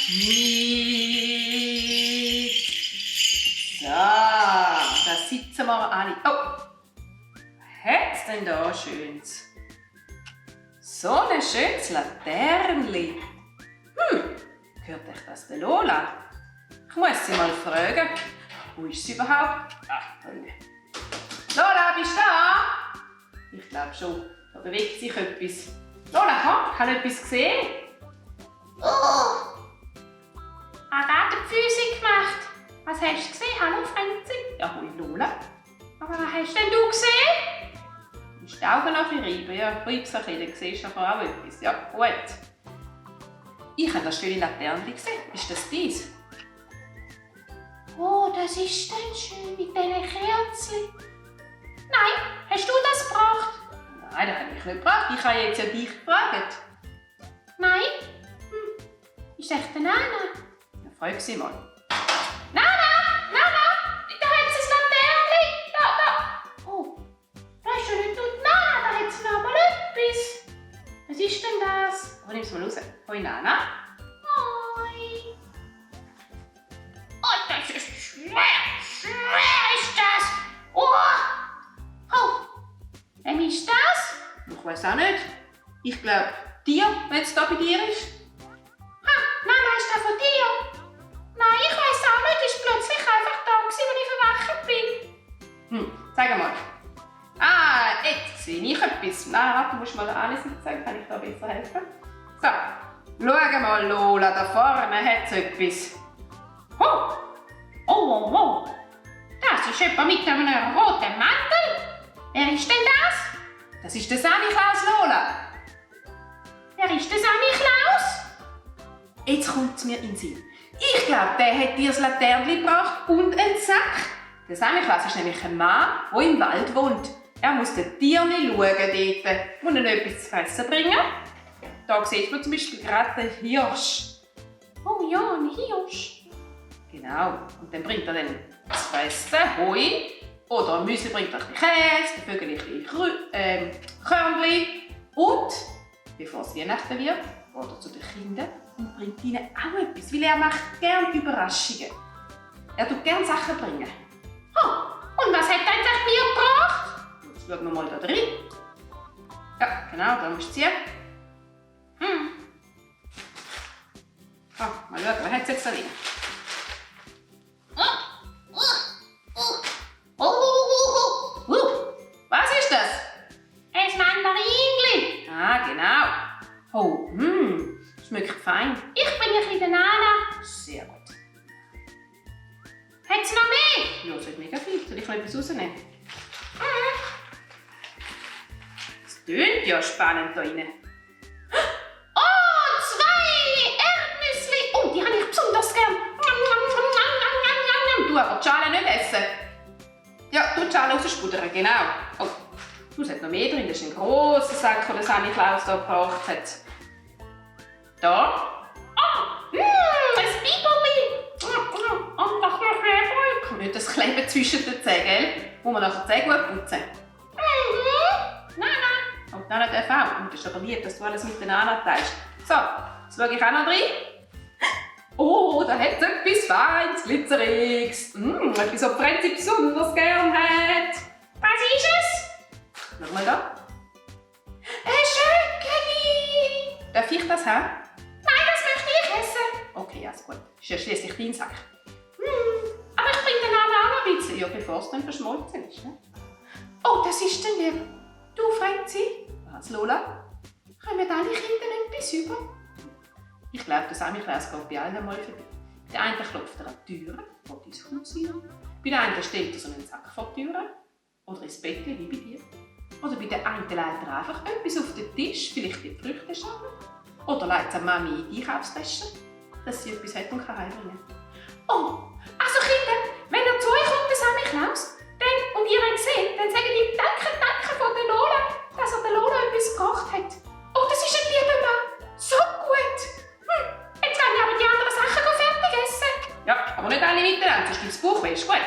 So, da sitzen wir alle. Oh, was hat's denn da Schönes? So ein schönes Laternli. Gehört euch das der Lola? Ich muss sie mal fragen. Wo ist sie überhaupt? Ah, da hinten. Lola, bist du da? Ich glaube schon. Da bewegt sich etwas. Lola, komm, ich habe etwas gesehen. Oh! Hat gerade die Füße gemacht. Was hast du gesehen? Hallo, Franzi. Ja, hoi Lola. Aber was hast denn du gesehen? Du musst die Augen noch ein bisschen reiben. Ja, reib's ein bisschen, dann siehst du nachher auch etwas. Ja, gut. Ich habe das schöne Laternli gesehen. Ist das dies? Oh, das ist dann schön mit diesen Kerzen. Nein, hast du das gebracht? Nein, das habe ich nicht gebracht. Ich habe jetzt ja dich gefragt. Nein? Ist echt eine Nana? Ja, frag sie mal. Nana! Nana! Da hat sie ein Laternli! Da! Oh, das ist ja nicht nur die Nana, da hat sie noch mal etwas. Was ist denn das? Oh, nimm es mal raus. Hoi Nana. Hoi! Oh, das ist schwer! Schwer ist das! Oh! Wem ist das? Ich weiß auch nicht. Ich glaube, dir, wenn es da bei dir ist. Nana, ist das von dir? Nein, ich weiss auch nicht. Ist plötzlich einfach da gewesen, als ich verwacht bin. Sag mal. Ah, jetzt sehe ich etwas. Nein, warte, du musst mal alles zeigen, kann ich da besser helfen. So, schau mal, Lola, da vorne hat es etwas. Oh. Das ist jemand mit einem roten Mantel. Wer ist denn das? Das ist der Samichlaus, Lola. Wer ist der Samichlaus? Jetzt kommt es mir in den Sinn. Ich glaube, der hat dir das Laternli gebracht und einen Sack. Der Samichlaus ist nämlich ein Mann, der im Wald wohnt. Er muss den Tieren schauen dort. Muss ihnen etwas zu fressen bringen. Da sieht man zum Beispiel gerade den Hirsch. Oh ja, ein Hirsch. Genau. Und dann bringt er dann zu fressen Heu. Oder Müsli bringt er ein bisschen Käse, der Vögel ein bisschen Körnchen. Und, bevor es Weihnachten wird, geht er zu den Kindern und bringt ihnen auch etwas, weil er macht gerne Überraschungen. Er tut gerne Sachen bringen. Und was hat er jetzt mir gebracht? Jetzt schauen wir mal da drin. Ja, genau, da musst du ziehen. Mal schauen, was hat es jetzt da drin? Was ist das? Ein Mandarinli. Ah, genau. Oh, schmeckt fein. Ich bin ein bisschen der Nana. Sehr gut. Hat es noch mehr? Ja, es hat mega viel. Soll ich noch etwas rausnehmen? Es tönt ja spannend da rein. Oh, 2 Erdnüsse. Oh, die habe ich besonders gern. Du aber die Schale nicht essen. Ja, du die Schale rausspudern, genau. Oh, es hat noch mehr drin. Das ist ein grosser Sack, den Samichlaus hier gebracht hat. Da. Ein Biberli. Und das noch mehr. Und nicht das Kleben zwischen den Zähnen, gell? Muss man nachher die Zähne gut putzen. Nana. Und Nana darf auch. Und das ist aber lieb, dass du alles mit den Nana teilst. So, jetzt schaue ich auch noch rein. Oh, da hat es etwas Feines, Glitzeriges. Etwas, was Franzi besonders gern hat. Was ist es? Schau mal da. Ein Schöckeli. Darf ich das haben? Nein, das möchte ich essen. Okay, also gut. Ist ja schliesslich dein Sack. Aber ich bringe den Nana auch noch ein bisschen. Ja, bevor es dann verschmolzen ist. Ne? Oh, das ist denn lieb. Du, Franzi, Was, Lola? kommen alle Kinder etwas über? Ich glaube, der Samichlaus geht bei allen mal vorbei. Bei der einen klopft er an die Türe, will ins Haus rein. Bei der anderen stellt er so einen Sack vor die Türe. Oder ins Bett, wie bei dir. Oder bei der einen legt er einfach etwas auf den Tisch, vielleicht die Früchteschale. Oder legt seine Mami in die Einkaufstasche, dass sie etwas hat und kann heimbringen. Oh, also Kinder, wenn er zu euch kommt, der Samichlaus, dann, und ihr ihn seht, dann sagt ihr Danke von der Lola, dass er der Lola etwas gekocht hat. Oh, das ist ein lieber Mann. So gut. Jetzt kann ich aber die anderen Sachen fertig essen. Ja, aber nicht alle miteinander, sonst gibt es Bauchweh, ist gut.